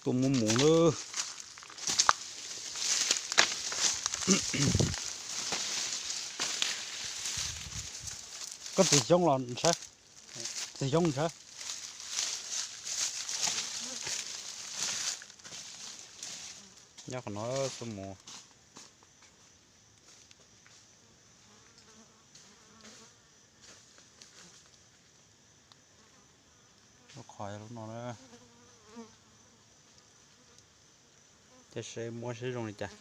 Tus mus mus lawm. Koj txiv xyoob los ntshav, txiv xyoob ntshav. Nyob qhov no xwb mus. Lub qhov lub no na. Ces seb muab seb zoo li cas.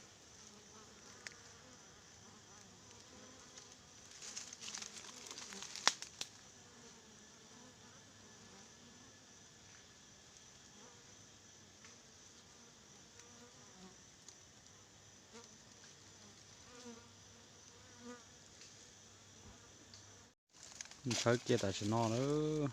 Ntshaw kiag tam sim no lawm.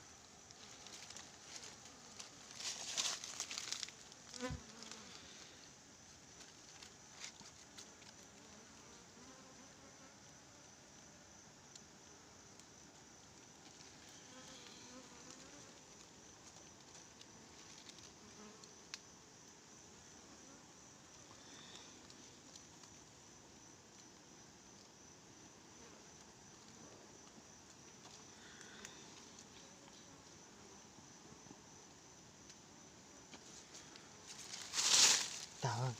Tas.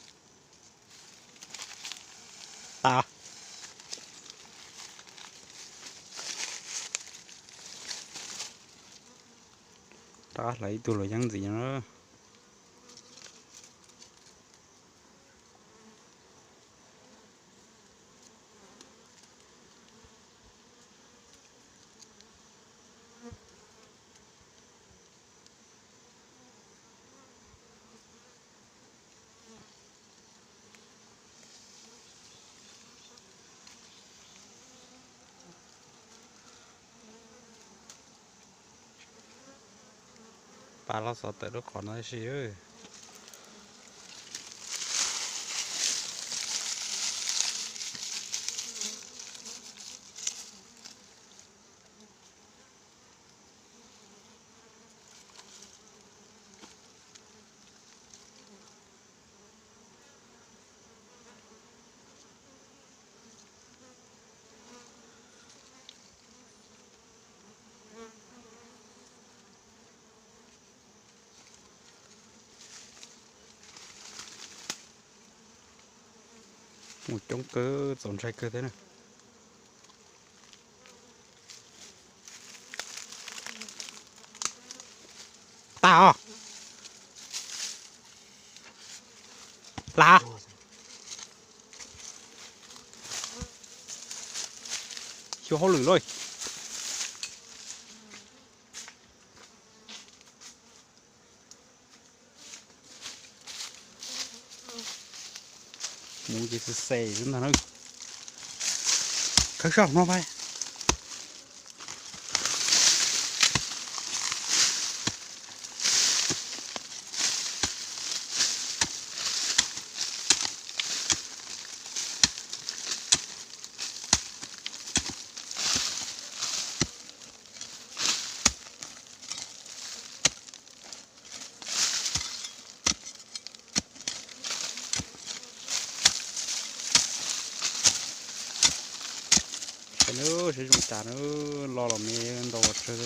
Rov qab hlawv ib tug luam yeeb ntxiv no. Pab los xov tawm lub qhov no si. Mus coob kawg, txaus ntshai kawg thiab na. Tag os. Hla. Xyov hauj lwm lauj. Mus ces xwm xes xwb ntag na. Khawb saum no pab. Saib nawb, saib zoo cas nawb, lo los me ntau tsawg.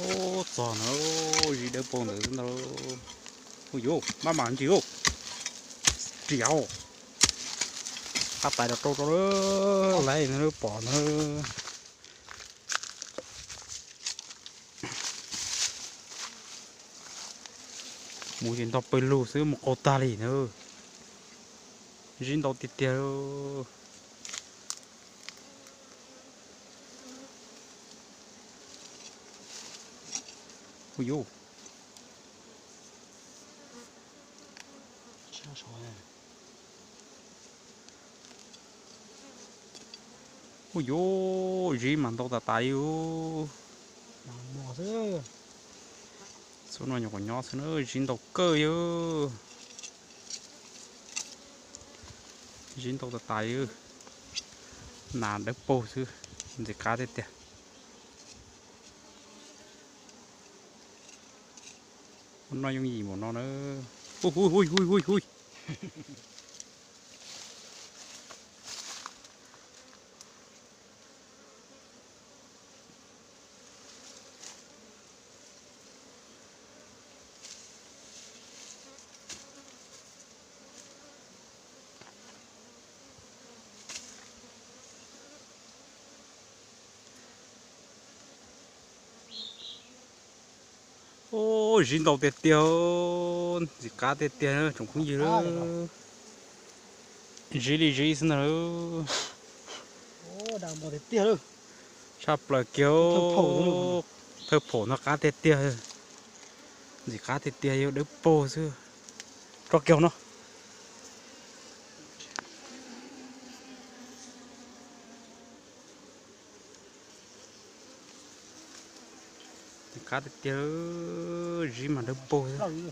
Ub, txog na, zib dawb paug ntawd xwb ntag. Ub yuv, maj mam ntsis ub. Riam, qab tais rau rau rau lawm, pom na. Mus ces ntog pawg lug xwb mus qaug tag li na. Zib ntau tiag tiag. Ub yuv. Ub yuv, zib mas ntau tas tas li. Xub no nyuam qhuav nyob xwb na, zib ntau kawg li. Zib ntau tas tas, nas dawb paug xwb, ntxim qab tiag tiag. Noj yooj yim npaum no na. Hu hu hu hu hu. Ub, zib ntau tiag tiag, ntxim qab tiag tiag tsoom phooj ywg. Zib li zib xwb ntag. Tshaj plaws kiag. Thawj phaum no qab tiag tiag. Ntxim qab tiag tiag, yog dawb paug xwb. Tso kiag no. Ntxim qab tiag tiag, zib mas dawb paug xwb.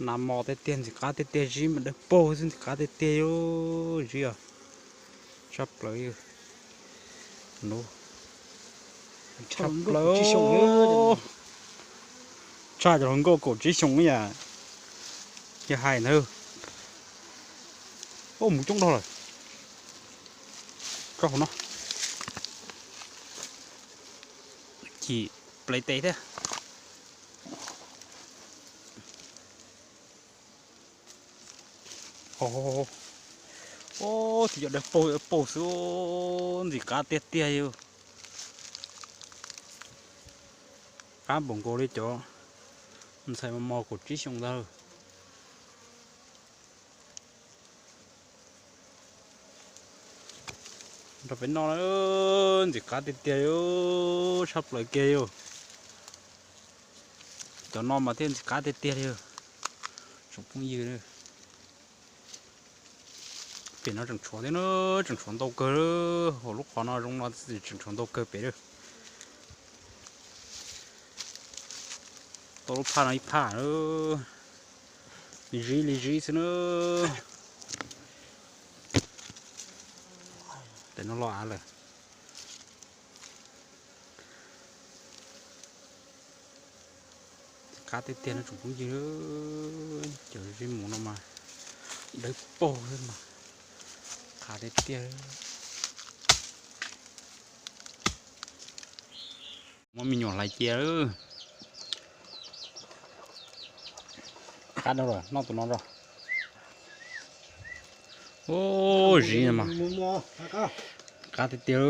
Nas mos tiag tiag, ntxim qab tiag tiag, zib mas dawb paug xwb, ntxim qab tiag tiag, zib os. Tshaj plaws, tshaj plaws. Tshaj cov hluas nkauj kaum tsib xyoos yam yog hais ntag. Ub, mus coob dhau lawm. Tso hauv no. Chim plev tes thiab. Ub, tus cov dawb paug dawb paug xwb, ntxim qab tiag tiag yog. Qab npaum nkaus li cov ntxhais mos mos kaum tsib xyoos ntag. Rau peb noj, ntxim qab tiag tiag, tshaj plaws kiag yog. Cov no mas thiaj ntxim qab tiag tiag li. Tsoom phooj ywg, pem no tseem tshuav thiab na, tseem tshuav ntau kawg. Hauv lub qhov no zoo no tseem tshuav ntau kawg pem. Tau lub phaj no ib phaj, zib li zib xwb na. Tes no los av lawm. Qab tiag tiag no tsoom phooj ywg, cov zib mus no mas dawb paug xwb mas qab tiag tiag. Muab me nyuam hlais cia. Qab no los noj tus no los. Ub, zib no mas qab tiag tiag,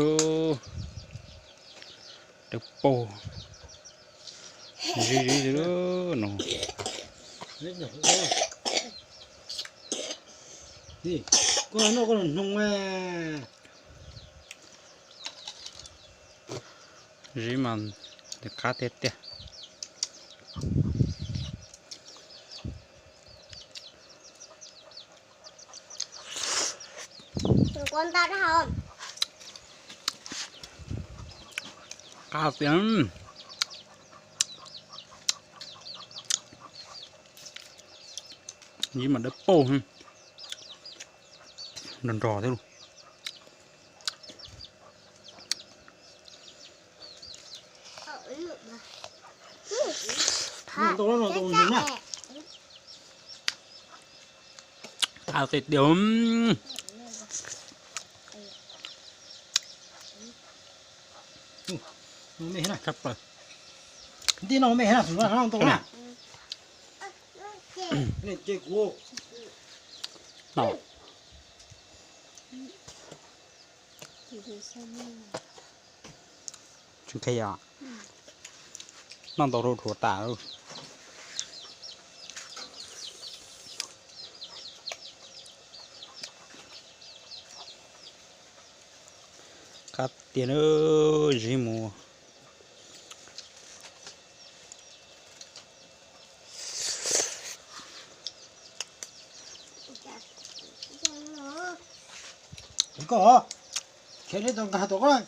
dawb paug. Zib zib no. Zib mas qab tiag tiag. Qab tiag. Zib mas dawb paug, nrog nrog thiab lauj. Qab tiag tiag. Tshaj plaws. Nti no me na, no ntau na. Tsis qhia, noj ntau rau dhuav tas. Qab tiag na, zib mus. Koj, khiav li tau nkag tuaj koj.